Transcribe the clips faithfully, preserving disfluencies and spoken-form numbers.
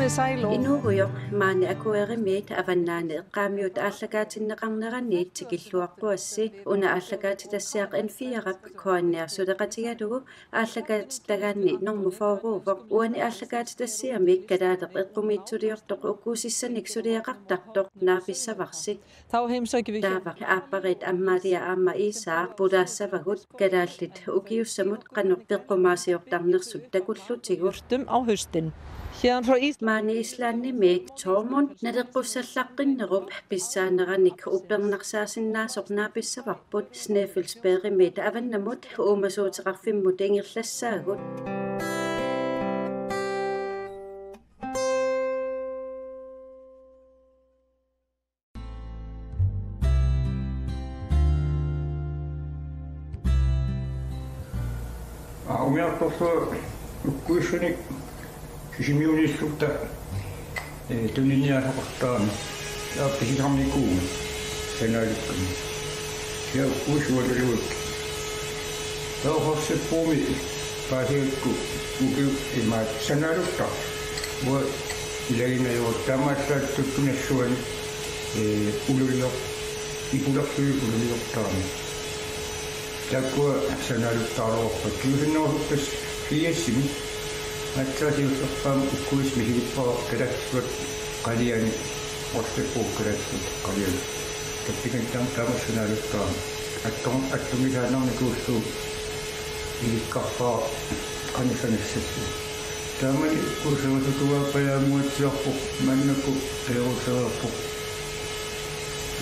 Inuugujoq maani Aguerimiit Avannaani Eqqaamiut aallakaatinneqarneraniit tikilluaqquassi. Una aallakaatitassiaq N fire-p K N R-suleqatigalugu aallakaatitagaanni normu fyrreuvoq. Uani aallakaatitassiami kalaaleq eqqumiitsuliortoq ukuusissanik suliaqartartoq naapissavarsi. Taava aappariit Amalia aamma Iisaaq pulaassavagut kalaallit ukiussamut qanoq peqqumaasiortarnersut takullutigu. Dem og høsten. Her fra Is- Maani Islandimi Tormod naleqqussallaqqinnerup pissaaneranik uppernarsaasinnaasut naapissavarput. Snæfellsbergimiit avannamut uumasuuteqarfimmut ingerlassaagut. Aa, umiartorsuaq ukkuissunik sisimiuniilluta, ee, tuniniaasoqartarami. Taava pisisarnikuugami sanaalukkami. Kisianni ukkuissualuit. Taava Horsebbomi paasigakku ukiut imaat sanaaluttarput. Uanga ilaginnarlugu taamaallaat tuttunassuani, ee, ululior-, ipulersuit ululiortarami. Taakkua sanaaluttaraluarput. Tuusinnaasuttas firsimi. Aatsaat siullerpaamik ukkuissuaq misigippara kalaallisuat qaliani, Horsebbo kalaallisuat qaliani. Tappikani taama, taama sanaaluttarami. Attor-, attumisaannarnikuullugu ilikkarpara qanoq sanassallugu. Taamani ukkuissuaq sutuaappajaanguatsiarpoq maannakkut ajorusereerpoq.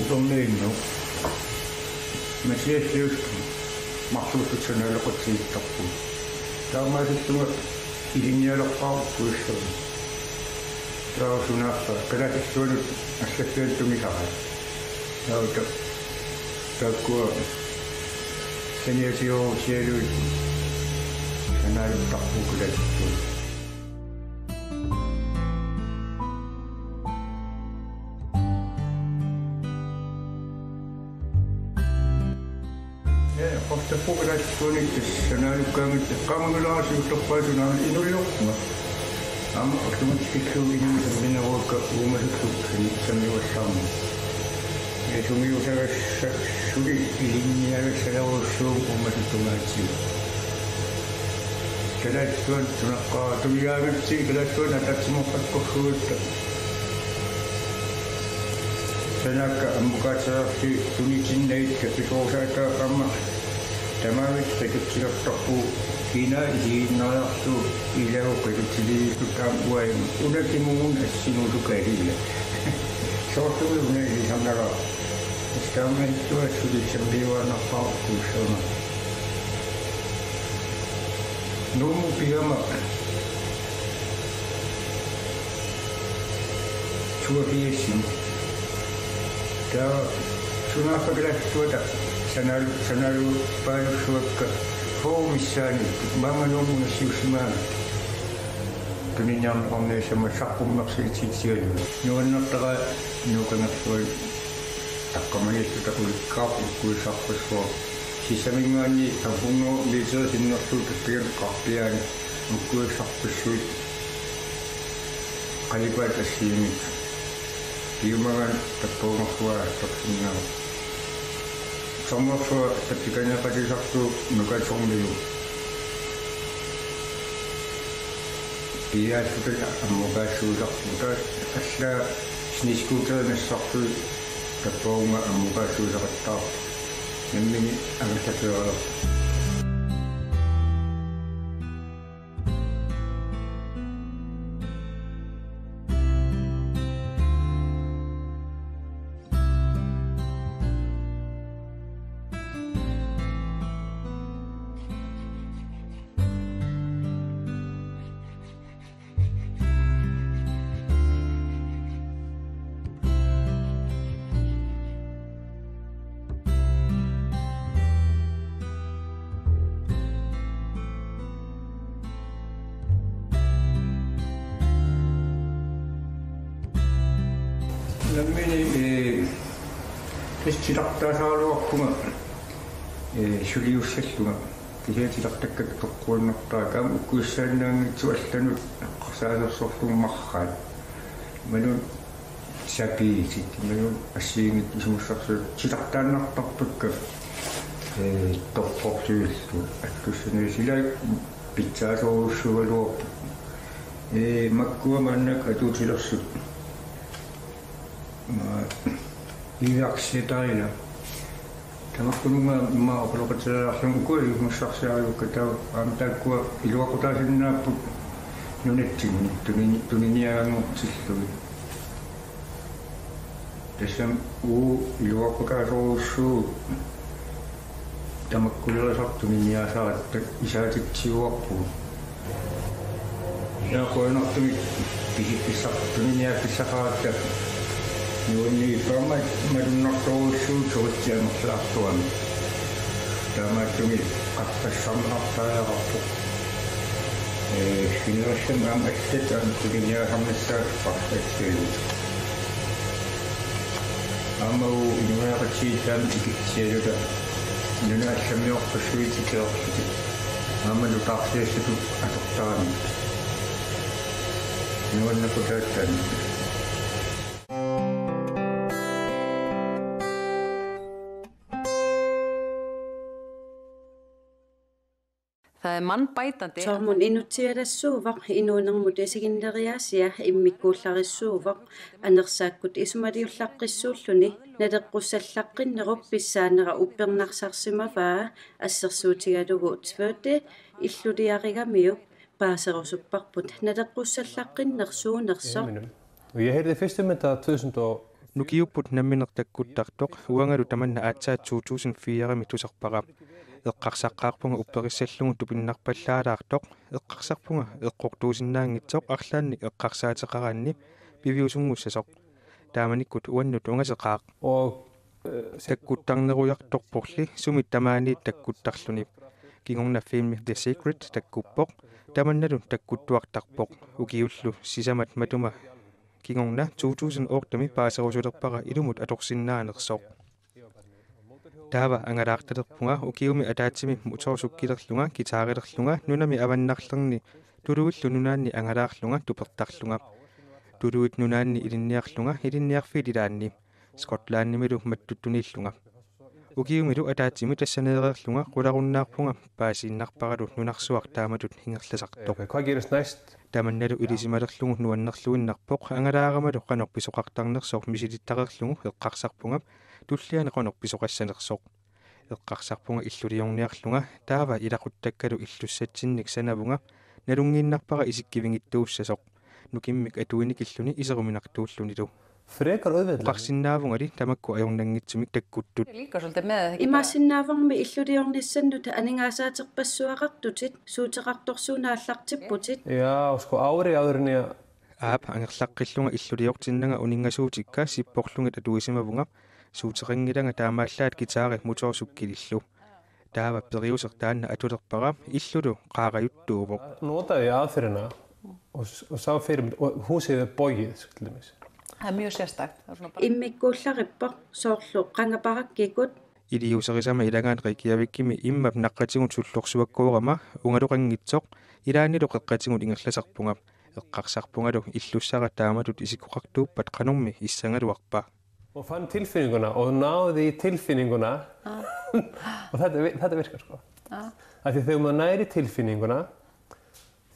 Upernavinnut. Mathias Livstrøm. Marluulluta sanaalequtsigittarpugut. Taamaasillunga ilinnialerpara ukkuissuaq. Taava sunaaffa kalaallisuanut allaffia tunisaraat. Taava ta-, taakkua saniatigoorusialuit sanaaluttarput kalaallisuat. Ee, Horsebbo kalaallisuanik tassa sanaalukkaangatta qaamangulaarsi uterpaasunaana inuliorpunga. Aamma ullumi tikillugu inuit sammineruakka uumasutut sami-, sammivallaarneq. Ee, sumiusagassanik suli ilinniagassalerujussuuvunga uumasut tungaatigut. Kalaallisuat tunaqqaartut tuniniaagatsigit kalaallisuat ataatsimoorpakkorsuugatta. Sanaakka ammukaateersuit tunisinnagit kaffikuusaata aamma tamaavik qitutsilertarpugut, kina isigiinnariarlugu ilagut qitutsiliilluta aamma uagut una kimugun assingusukaaliga. Soorlumi una ilisarnagara. Taamaalilluta suli sammiuaannarpara ukkuissuarna. Nuummut pigama toogfirsimi. Taava sunaaffa kalaallisuata sanaalu-, sanaaluppaalussuakka fyrre missaani maanga Nuummut nassiussimagamik. Tuniniarneqarnissamut saqqummersitsigalugu. Nuannertaqaaq Nuukkangersuaq taqqamaniilluta ulikkaarput ukkuissarpassuarnik. Sissaminngaanniit fem hundrede meter sinnerlugu tappikani qarpiaani ukkuissarpassuit qalipaat assigiinngitsut. Piumagaanni tappaungersuaq aallersinnaavoq. Sommersuaq tappikaneeqatigisarlugu nukasormiu. Piiaassutaa ammukaassuisarpugut, allaat snescooterit nassarlugit tappaunga ammukaassuisaqattaarput. Nammineq angallateeralerpoq. Nammineq, ee, tassa titartaasaraluarpunga, ee, suliussallunga. Kisianni titartakkakka toqquinnartarput aamma ukkuissaannaanngitsut allanut eqqarsaalersorlugu marraat. Malun sapiitit, malun assigiinngitsut isumassarsiutit titartaannartarpakka, ee, torrorsuillu attussanut, sila pitsaasorujussuugaluarput. Ee, makkua maannakkut atuutilersut. Iværksætterina. Tamakkununnga immaqa oqaloqatigilaarlunga ukua isumassarsiarivakka, taava aamma taakkua iluaqutaasinnaapput nunatsinni tuni-, tuniniaanngortillugit. Tassami uagut iluaqutaasorujussuuvugut tamakkulerisartut tuniniaasaratta isaatitsiuarpugut. Ila qujanartumik pisi-, pissaq-, tuniniaat pissaqaratta nuanniippaama malunnartorujussuuvoq turistit amerlaartuami. Taamaattumik qartassarneqartariaqarpoq. Ee, sinerissami aamma allat aamma tuniniaasarnissaat qartassaagut. Aamma uagut inuiaqatigiit taama ikitsialluta nunat allammiorpassuit ikiorlutik. Aamma nutaarsiassatut atortaramik. Nuannaaqutaassaagut. Taamanna paitante. Soormi inutsialassuuvoq inuunermut isigineriaasia immikkuullarissuuvoq anersaakkut isumaliullaqqissuulluni naleqqussallaqqinnerup pissaanera uppernarsarsimavaa assersuutigalugu Tvøte illuliarigamiuk paaserusupparput naleqqussallaqqinnersuunersoq. Og jeg hældte det første med der tusind og Nukiupput nammineq takkuttartoq uangalu tamanna aatsaat to tusind fire-mi tusarpara. Eqqarsaqqaarpunga upperissallugu tupinnarpallaalaartoq, eqqarsarpunga eqqortuusinnaanngitsoq arlaannik eqqarsaateqaraanni piviusunngussasoq. Taamanikkut uannut ungaseqaaq. Og øh, Takkuttarnerujartorporli sumit tamaaniit takkuttarluni. Kingorna filmi The Secret takkuppoq, tamannalu takkuttuartarpoq. Ukiullu sisamat matuma kingorna to tusind otte-mi paaserusulerpara ilumut atorsinnaanersoq. Taava angalaartalerpunga ukiumi ataatsimi motorcykkelerlunga, guitarilerlunga, nunami avannarlerni Tuluillu Nunaanni angalaarlunga tupertarlunga. Tuluit Nunaanni ilinniarlunga ilinniarfiit ilaanni Skotlandimilu mattuttuniillunga. Ukiumilu ataatsimi tassaneereerlunga qularunnaarpunga paasiinnarparalu nunarsuaq taamatut ingerlasartoq. Hvad, hvad gerist næst? Tamannalu ilisimalerlugu nuannerluinnarpoq, angalaaramalu qanoq pisoqartarnersoq misilittareerlugu eqqarsarpunga tulliani qanoq pisoqassanersoq. Eqqarsarpunga illuliorniarlunga, taava ilaquttakkalu illussatsinnik sanavunga, nalunngiinnarpara isikkivingittuussasoq. Nukimmik atuinikilluni iseruminartuullunilu. Frekar auðveldlega. Oqarsinnaavungali tamakku ajornanngitsumik takkuttut. Líka svolítið með Imaassinnaavoq illuliornissannut aningaasaaterpassuaqartutit suuteqartorsuunaartartipputit. Ja, og sko ári áður en jeg Aap, angerlaqqillunga illuliortinnanga uninngasuutikka sipporlugit atuisimavunga, suuteqanngilanga taamaallaat guitari motorcykkelillu. Taava periuseq taanna atulerpara, illulu qaarajuttuuvoq. Notaði aðferðina og, og sá fyrir mér, og húsið er bogið, til dæmis. Það er mjög sérstakt. Immikkuullarippoq soorlu qangaparakkikut. Iliuuserisama ilagaat Reykjavikimi immap naqqatigut sullorsuakkoorama ungaloqanngitsoq, ilaannilu qeqqatigut ingerlasarpunga. Eqqarsarpungalu illussara taamatut isikkoqartuuppat qanormi issagaluarpa. Og fann tilfinninguna og náði í tilfinninguna. Og þetta, vi- þetta virkar sko. Af því, þegar maður næri tilfinninguna,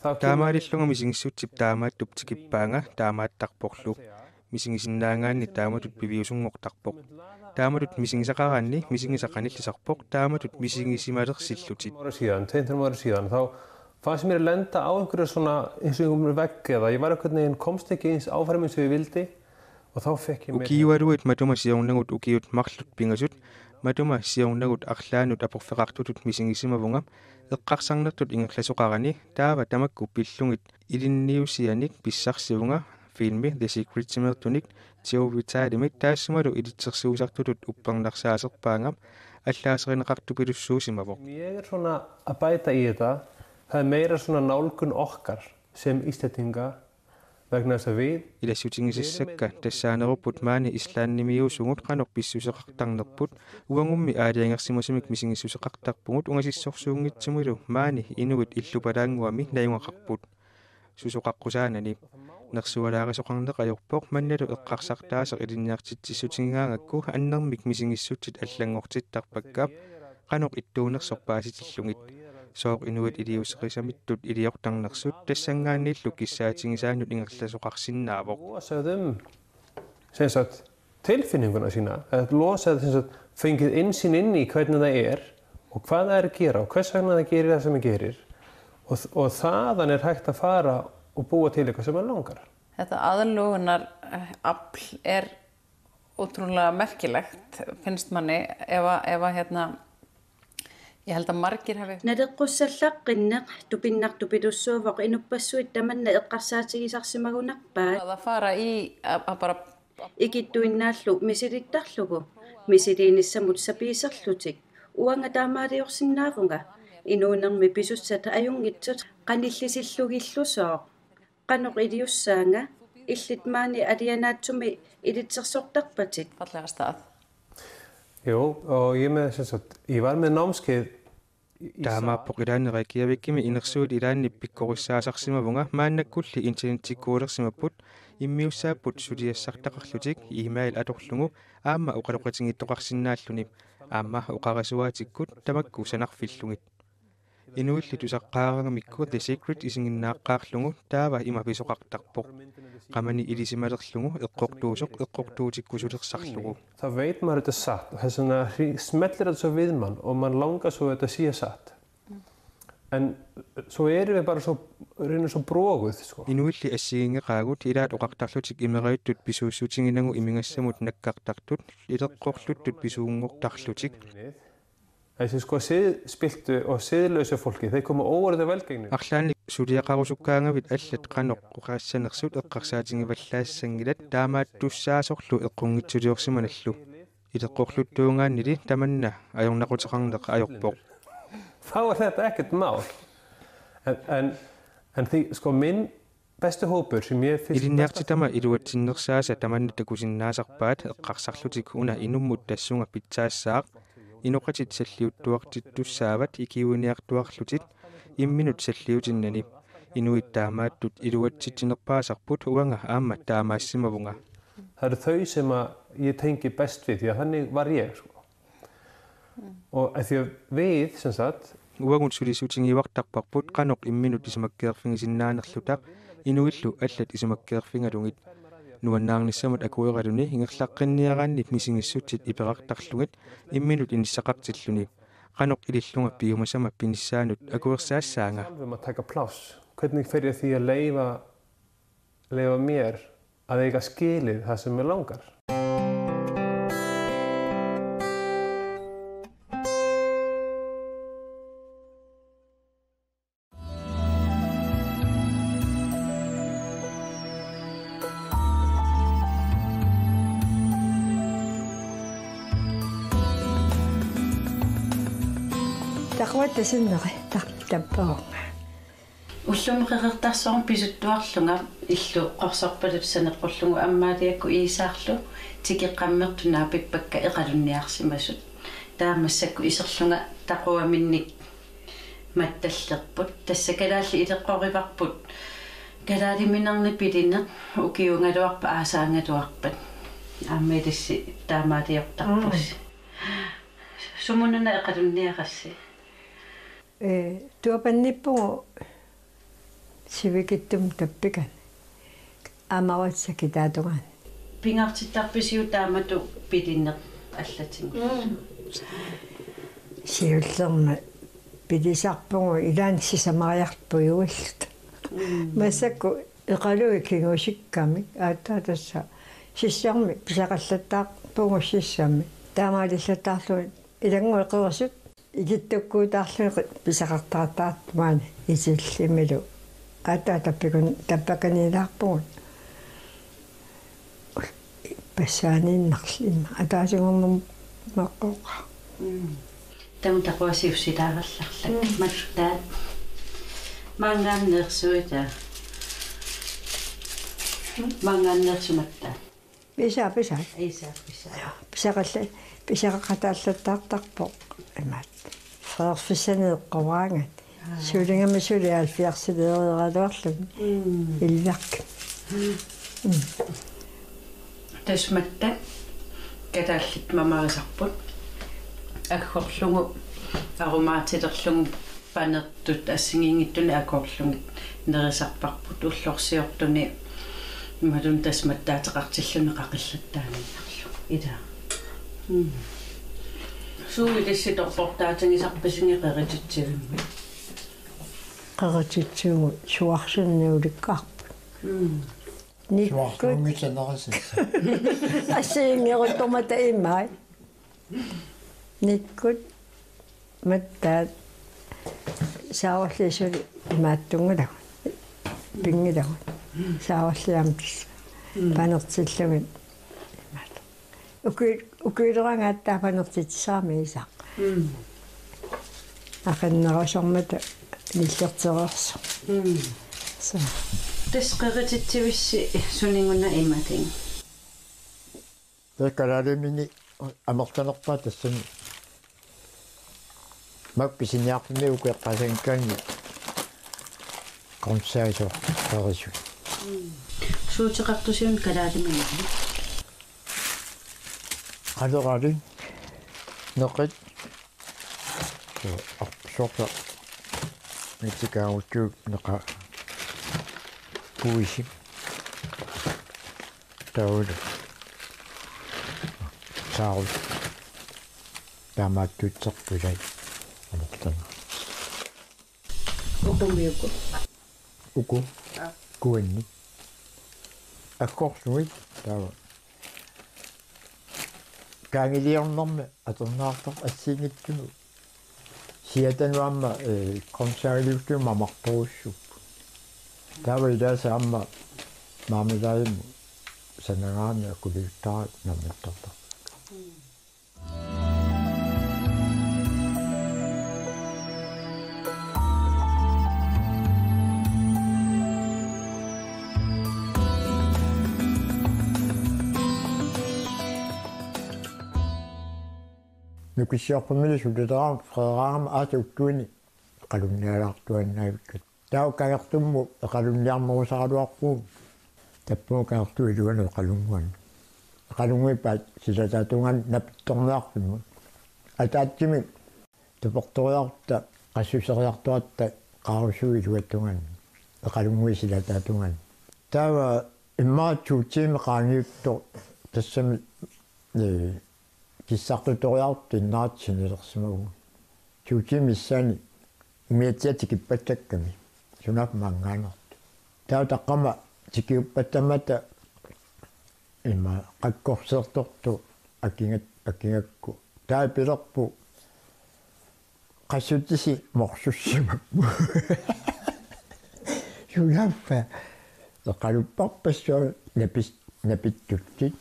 Taamaalillunga misigissutsip taamaattup tikippaanga taamaattarporlu. Misigisinnaagaanni taamatut piviusunngortarpoq. Taamatut misigisaqaraanni misigisaq qanillisarpoq, taamatut misigisimalersillutit. Ára síðan, tveim, ára síðan, fannst mér lenda á einhverju svona, eins og einhverjum vegg eða, ég var einhvern veginn, komst ekki eins áfram eins og ég vildi. Og þá fekk Ukiualuit matuma siornagut ukiut marluk pingasut, matuma siornagut arlaannut aporfeqartutut misigisimavunga, eqqarsarnertut ingerlasoqarani, taava tamakku pillugit ilinniusianik pissarsivunga, filmi The Secret-imeertunik Joe Vitalimit taassumalu ilitsersuisartutut uppernarsaaserpaanga, allaaserineqartupilussuusimavoq. Mér er svona, að bæta í, er meira svona nálgun okkar sem Íslendinga. Vegna þess, við Ilassutigisassakka tassaanerupput maani Islandimiuusugut qanoq pissuseqartarnerput, uagummi aalajangersimasumik misigissuseqartarpugut, ungasissorsuunngitsumilu maani inuit illupalaannguami najugaqarput. susoqaqqusaanani. Nersualaarisoqarneq ajorpoq mannalu eqqarsartaaseq ilinniartitsissutigigaangakku annermik misigissutsit allanngortittarpakka qanoq ittuunersoq paasitillugit. Sooq inuit iliuuserisamittut iliortarnersut tassanngaanniillu kissaatigisaannut ingerlasoqarsinnaavoq. Losa dem, sem sagt, tilfinninguna sína, eða losa, sem sagt, fengið innsýn inn í hvernig það er og hvað það er að gera og hvers vegna það gerir það sem það gerir og, og þaðan er hægt að fara og búa til eitthvað sem maður langar. Þetta aðlögunar afl er ótrúlega merkilegt, finnst manni, ef, ef, ef, Naleqqussallaqqinneq tupinnartupilussuuvoq inuppassuit tamanna eqqarsaatigisarsimagunarpaat. Bara ikittuinnaallu misilittarlugu misiliinissamut sapiiserlutik. Uanga taamaaliorsinnaavunga. Inuunermi pisussat ajunngitsut qanillisiillugillusooq. Qanoq iliussaanga, illit maani alianaatsumi ilitsersortarpatit? Jo, og í og med, sem sagt, í var meðnámskeið. Taamaappoq ilaanni Reykjavikimi inersuit ilaanni pikkorissaasarsimavunga maannakkulli internettikkuulersimapput immiussaapput suliassartaqarlutik e-mail atorlugu aamma oqaloqatigiittoqarsinnaalluni aamma oqarasuaatikkut tamakku sanarfillugit. Inuilli tusaqqaaraangamikku The Secret isiginnaaqqaarlugu taava ima pisoqartarpoq. Qamani ilisimalerlugu eqqortuusoq eqqortuutikkusulersarlugu. Þá veit maður auðvitað satt og þess vegna hrí- smellir þetta svo við mann og mann langar svo auðvitað sé satt. En svo erum við bara svo, reynir svo broguð sko. Inuilli assigiinngeqaagut ilaat oqartarlutik imerajuttut pisuussutiginagu imigassamut nakkartartut ileqqorluttut pisuunngortarlutik. Æ, sko, siðspilltu og siðlausu fólki, þeir koma óorði á velgengni. Arlaannik suliaqarusukkaangavit allat qanoq oqaassanersut eqqarsaatigivallaassanngilat taamaattussaasorlu eqqunngitsuliorsimanallu. Ileqqorluttuugaannili tamanna ajornaquteqarneq ajorpoq. Fáir, er ekkert mál. En, en, en, sko, minn besti hópur sem mér finnst best. Ilinniartitama iluatsinnersaasa tamanna takusinnaasarpaat eqqarsarlutik una inummut tassunga pitsaassaaq. Inoqatit salliuttuartittussaavat ikiuiniartuarlutit imminut salliutinnani. Inuit taamaattut iluatsitsinerpaasarput uanga aamma taamaassimavunga. Eru þau sem að ég tengi best við, já, þannig var ég, sko. Og af því að við, sem sagt, Uagut sulissutigivittarparput qanoq imminut isumakkeerfigisinnaanerluta inuillu allat isumakkeerfigalugit. Nuannaarnissamut akueraluni ingerlaqqinniaraanni misigissutsit iperartarlugit imminut inissaqartilluni. Qanoq ilillunga piumasama pinissaanut akuersaassaanga. Sjálfum að taka pláss. Hvernig fer ég því að leyfa, leyfa mér Adegas Gili, Hassan Melongar. Taquatta sinneri tappavunga. Ullumi qeqertarsuarmi pisuttuarlunga illu qorsorpaluttunik saneqqullugu ammaaliakkut iisaarlu tikeqqammertut naapippakka eqalunniarsimasut. Taava massakkut iserlunga taquaminnik mattallerput. Tassa kalaallit ileqqorivarput. Kalaaliminerni pilineq ukiuugaluarpat aasaagaluarpat. Aamma ilissi taamaaliortarpusi. Sumununa eqalunniarassi? Ee, tuapannippugut sivikitsumik tappikani. Amarutsa kitaatungaani. Pingaartittarpisiuk taamatut pilineq allatigut? Siullermik pilisarpugut ilaanni sisamariarpugut juilluta. Massakkut eqaluit kingusikkamik aatsaat tassa sissarmi pisaqallattaarpugut sissami. Taamaalillattaarlugit ilannguit qerisut ikittukkuutaarlugit pisaqartarattaartut maani itillimilu. Aatsaat tappakun-, tappakaniilaarpugut. Passaaniinnarli imma. Ataasigummi meqqoqaaq. Taama taquasiussilaarallarlak. Mattaat. Maanngaanneersuita. Maanngaanneersumatta. Pisaa, pisaa. Isa, pisaa. Pisaqalla-, pisaqaqataallattaartarpoq. Imaat. Frederik Fissani eqqoraangat. Suligami suli halvfjerdsileereeraluarluni. Mm. Ilvak. Tassa matta kalaallit mamarisarput. Aggorlugu arumaatilerlugu panertut assigiinngitsunik aggorlugit nerisarparput ullorsiortuni imaluunniit tassa mattaateqartilluni qaqillattaannarlu. Ila. Mm. Suut ilissi torportaatigisarpisigit qerititsivimmi? Qerititsivugut suarsunni ulikkaarput. Mm. Nikkut. Suarsuunngitsanerisassaaq. Assigiinngitsormata imai. Nikkut mattaat saarulliit suli imaattunngilagut. Pinngilagut. Saarulliit aamma tassa. Mm. Panertillugit imaat. Uki-, ukiulerangaatsiaq panertitsisarami isaaq. Mm. Aqinnerusormata nillertereersoq. Mm. Soo. Tassa qerititsivissi suninnguuna imaattunik? Tassa kalaalimini amerlanerpaat tassani. Makku pisiniarfimmi uku eqqaasanngikkaanni grøntsagit qerisut. Mm. Suuteqartusiuk kalaalimini? Qalerali, neqit, soorlu mitsikaagutsigu neqapuisi, taavalu saarut taamaattuutserput ilai amerlanerit. Ukumiuku. Uku. Aa. Kuanni. Aggorlugit taava. Kaangiliornermi atorneqartarpoq assigiinngitsunut. Siatanut aamma, eh, grøntsagiliuttunut mamartorujussuupput. Taava ilaasa aamma marmelademut sanagaani akuliuttaraat nammittortarput. Nukissiorfimmili sulilerama Frederikshavnimi aatsaat uktuini eqalunnialaartuaannaavikka. Taava Kangerlummut eqalunniarnerusaraluarpugut. Tappunga Kangerluup iluanut eqalunnguanut. Eqalunnguit paat silataatungaanut napittorniarfimmut. Ataatsimik tupertoriarutta, qassuseriartorutta, qaarusuup iluatungaanut. Eqalunnguit silataatungaanut. Taava immaqa to timer qaangiuttoq tassami, eh, kissartutoriarutta innaat sinilersimavugut. To timer missaani umiatsiaq tikippattakkami. Sunaaffa maanngaanneersoq. Taava taqqama tikiuppattammata ima qakkorseertortoq akigat-, akigakku. Taava pilerpoq qassutisi morsussimappoq. Sunaaffa eqalupparpassuit napis-, napittutsit.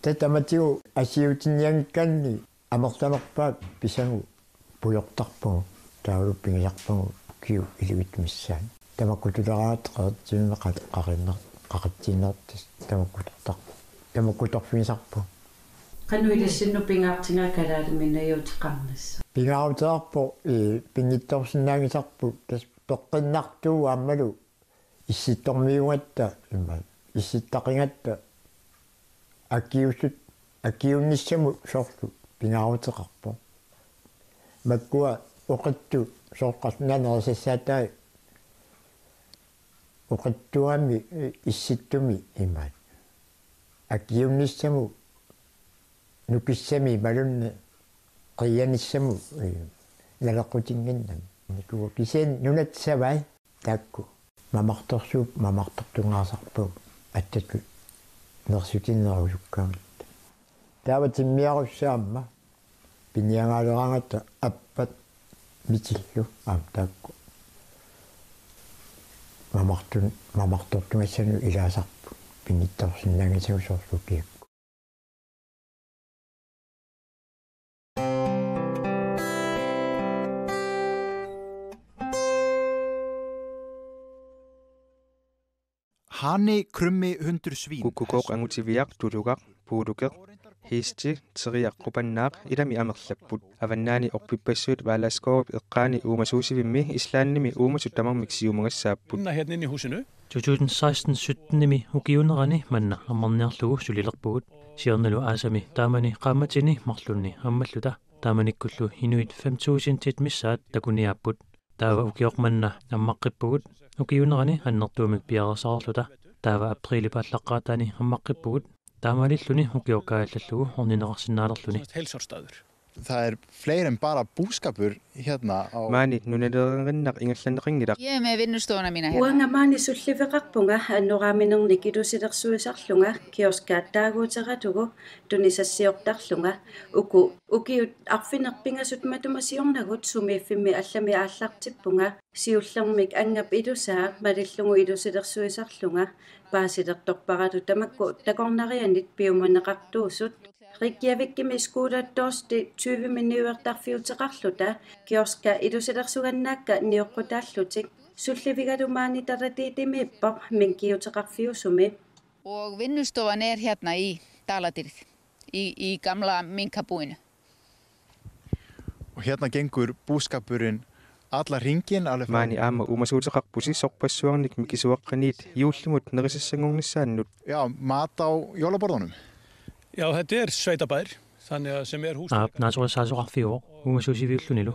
Taava tamatigut assiutinnianngikkaanni amerlanerpaat pisagut pujortarpagut, taavalu pigisarpagut ukiut ellevit missaanni. Tamakkutuleraangatta qeritsimmi qa-, qarinner-, qaqitsinnertas tamakkutortar-, tamakkutorfigisarpagut. Qanoq ilissinnut pingaartigaa kalaaliminik najugaqarnissaq? Pingaaruteqarpoq, eh, pinngitsoorsinnaanngisarput tassa peqqinnartuuvoq aammalu issittormiugatta ima issittaqigatta akiuusut, akiuunnissamut soorlu pingaaruteqarpoq. Makkua oqitsut soorlu qarsunnaanerisassaatai oqitsuugami issittumi imaat. Akiuunnissamut nukissami imaluunniit qiianissamut, eh, naleqqutinnginnami. Nikua kisianni nunat savai taakku. Mamartorsuup-, mamartortungaasarpagut attatut nersutinnerusukkaangatta. Taava timmiarussaamma piniagaaleraangatta appat mitillu aamma taakku. Mamartun-, mamartortugassanut ilaasarput pinngitsoorsinnaanngisagut soorlu ukiakku. Hanne Krømme Hunter Svin. Kukkukooq angutiviaq tulugaq puulukeq. Hiisti, teriaq qupannaaq ilami amerlapput. Avannaani orpippassuit Valaskovip eqqaani uumasuusivimmi Islandimi uumasut tamarmik siumagassaapput. Minna herninni husinu. To tusind seksten syttenimi ukiuunerani manna ammarniarlugu sulilerpugut. Siornalu aasami taamani qaammatini marlunni ammalluta. Taamanikkullu inuit fem tusindit missaat takuniaapput. Taava ukioq manna ammaqqippugut, ukiuunerani annertuumik piareersaarluta. Taava apriilip aallaqqaataani ammaqqippugut, taamaalilluni ukioq kaajallallugu ornineqarsinnaalerluni. Heilsárstaður. Maani nunalereerinnaq ingerlanneqanngilaq. Uanga maani sulliveqarpunga annoraaminernik ilusilersuisarlunga, kioska taaguuteratugu tunisassiortarlunga. Uku ukiut arfineq-pingasut matuma siornagut sumiiffimmi allami aallartippunga, siullermik angap ilusaa malillugu ilusilersuisarlunga. Paasilertorparatut tamakku takornarianit piumaneqartuusut. Reykjavikimi skuulattoorsti tyve minuuertarfiuteqarluta kioska ilusilersugannaakka nioqqutaallutik. Sullivigalu maani Talatidimiippoq minkiuteqarfiusumi. Og vinnustofan er í Daladýrð, í, í gamla minkabúinu. Og hér gengur búskapurinn allan hringinn. Maani aamma uumasuuteqarpusi sorpassuarnik mikisuaqqaniit juullimut nerisassanngornissaannut. Já, mat á jólaborðunum. Já, þetta er sveitabær, sem er húsnæði. Aap, naasorissaasoqarfiuvoq uumasuusiviullunilu.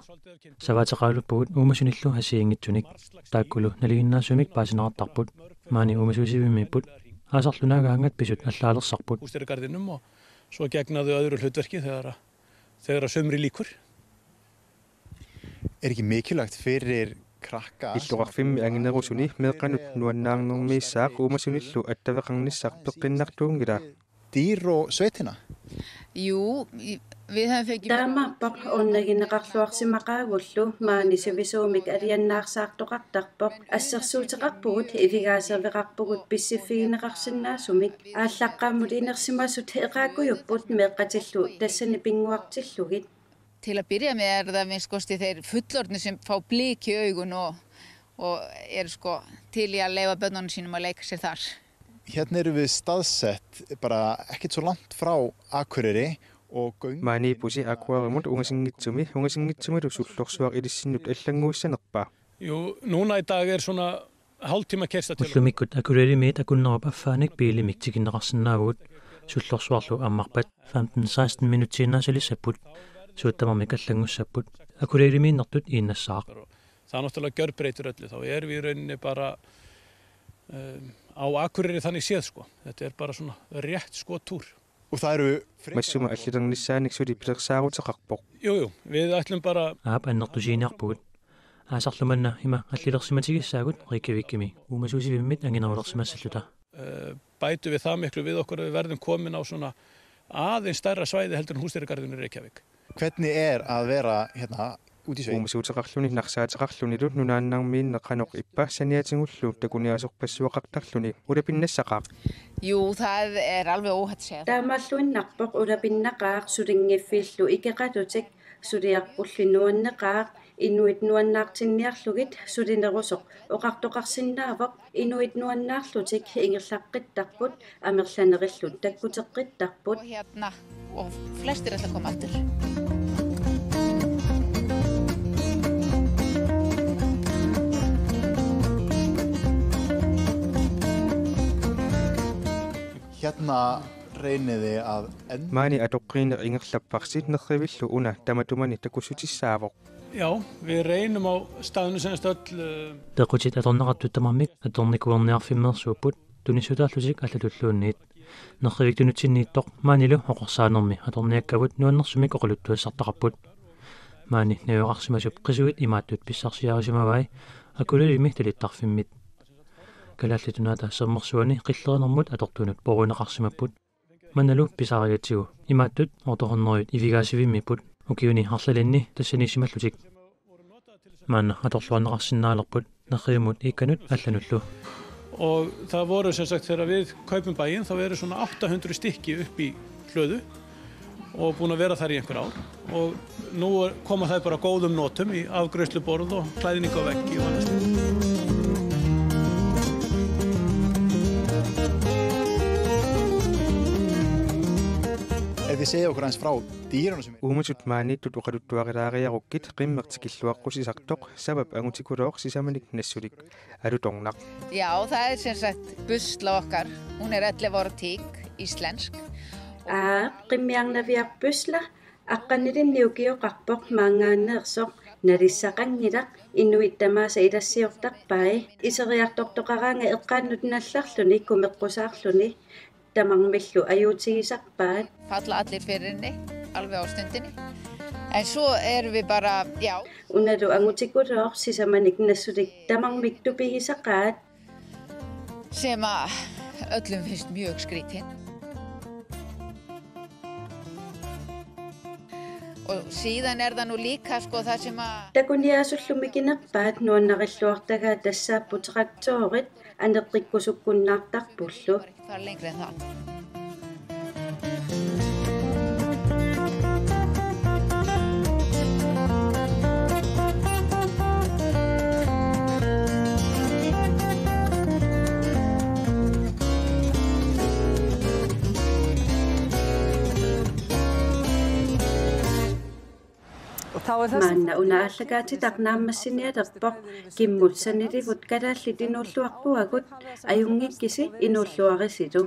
Savaateqaraluppugut uumasunillu assigiinngitsunik. Taakkulu nalinginnaasumik paasineqartarput. Maani uumasuusivimmiipput. Aasarlu naagaangat pisut allaalersarput. Húsdýragarðinum og Svo gegna þau öðru hlutverki, þegar, þegar sumri lýkur. Er ekki mikilvægt fyrir krakka Illoqarfimmi anginerusuni meeqqanut nuannaarnermiissaaq uumasunillu attaveqarnissaq peqqinnartuunngilaq. Dýr og sveitina? Jú, í- við höfum fengið Taamaappoq ornigineqarluarsimaqaagullu maani sivisuumik aliannaarsaartoqartarpoq, assersuuteqarpugut ivigaaserveqarpugut pissiffigineqarsinnaasumik. Aallaqqaammut inersimasut eqaakkujupput meeqqatillu tassani pinnguartillugit. Til að byrja með er það minnsta kosti þeir fullorðnu sem fá blik í augun og, og eru sko til í að leyfa börnunum sínum að leika sér þar. Hér erum við staðsett bara ekkert svo langt frá Akureyri og göng- Maaniippusi Akureerimut ungasinngitsumi, ungasinngitsumilu sullorsuaq ilissinnut allannguissanerpa? Jú, núna í dag er svona hálftíma keyrsla til. Ullumikkut Akureyrimiit akunnerup affaanik biilimik tikinneqarsinnaavugut. Sullorsuarlu ammarpat femten seksten minutsiinnaasalissapput. Suut tamarmik allanngussapput. Akureyrimiinnertut iinnassaaq. Sá náttúrulega gjörbreytir öllu. Þá erum við í rauninni bara, eh, á Akureyri, þannig séð, sko. Þetta er bara svona rétt skottúr. Og það eru fre- Massuma allilernissaanik suli pilersaaruteqarpoq. Jú, jú, við ætlum bara Aap, annertusiiniarpugut. Aasarlu manna ima allilersimatigissaagut Reykjavikimi uumasuusivimmit anginerulersimassalluta. Eh, bætum við það miklu við okkur, við verðum komin á svona aðeins stærra svæði heldur en Húsdýragarðurinn í Reykjavík. Hvernig er að vera, hérna, úti í sveit? Uumasuuteqarluni narsaateqarlunilu nunaannarmiinneq qanoq ippa saniatigullu takuniaasorpassuaqartarluni ulapinnassaqaaq. Jú, það er alveg óhætt að segja. Taamaalluinnarpoq ulapinnaqaaq sulinngiffiillu ikeqalutik, suliarpulli nuanneqaaq, inuit nuannaartinniarlugit sulinerusoq oqartoqarsinnaavoq, inuit nuannaarlutik ingerlaqqittarput, amerlanerillu takkuteqqittarput. Og flestir ætla að koma aftur. Maani atoqqiineq ingerlapparsi nerrivillu una tamatumani takussutissaavoq. Já, við reynum á staðnum sem sagt öll, eh, Pequtit atorneqartut tamarmik atornikuuarniarfimmeersuupput, tunissutaallutik allatulluunniit. Nerrivik tunutsinniittoq maanilu oqorsaanermi atorniakkavut nuannersumik oqaluttuassartaqarput. Maani najugaqarsimasup qisuit imaattut pissarsiarisimavai Akureyrimi talittarfimmit. Kalaallit Nunaata Sermersuani qillerinermut atortunut poorineqarsimapput. Mannalu pisarigatsigu imaattut otte hundrede ivigaasivimmiipput ukiuni arlalinni tassaniissimallutik. Maanna atorluarneqarsinnaalerput nerrivimmut iikkanut allanullu. Og það voru, sem sagt, þegar við kaupum bæinn, þá eru svona átta hundruð stykki upp í Hlöðu og búin að vera þar í einhver ár. Og nú er, koma þær bara góðum notum í afgreiðsluborð og klæðningu á veggi og annað slíkt. Er Segja okkur aðeins frá dýrunum sem er. Uumatut maaniittut oqaluttuarilaariarukkit qimmeq tikilluaqqusisartoq Savap angutikulooq sisamanik nassulik alutornaq. Já, og það er sem sagt Busla okkar. Hún er ellefu ára tík, íslensk. Aa, qimmiarnaviarpusla aqqanilinnik ukioqarpoq maanngaanneersoq, nalissaqanngilaq, inuit tamaasa ilassiortarpai. Iseriartortoqaraangat eqqaannut nallarluni kumeqqusaarluni tamarmillu ajuutigisarpaat. Falla allir fyrir henni, alveg á stundinni. En svo erum við bara, já. Unalu angutikulooq sisamanik nassulik tamarmik tupigisaqaat. Sem að öllum finnst mjög skrítinn. Og síðan er það nú líka, sko, það sem Takuniaasullumi kinerpaat nuannarilluartagaat tassaapput traktorit aneqqikkusukkunnaartarpullu. Fara lengra en það. Maanna una aallakaatitaq naammassinialerpoq, kimmut sanilivut kalaallit inuulluarpuagut, ajunngikkisi inuulluarisilu.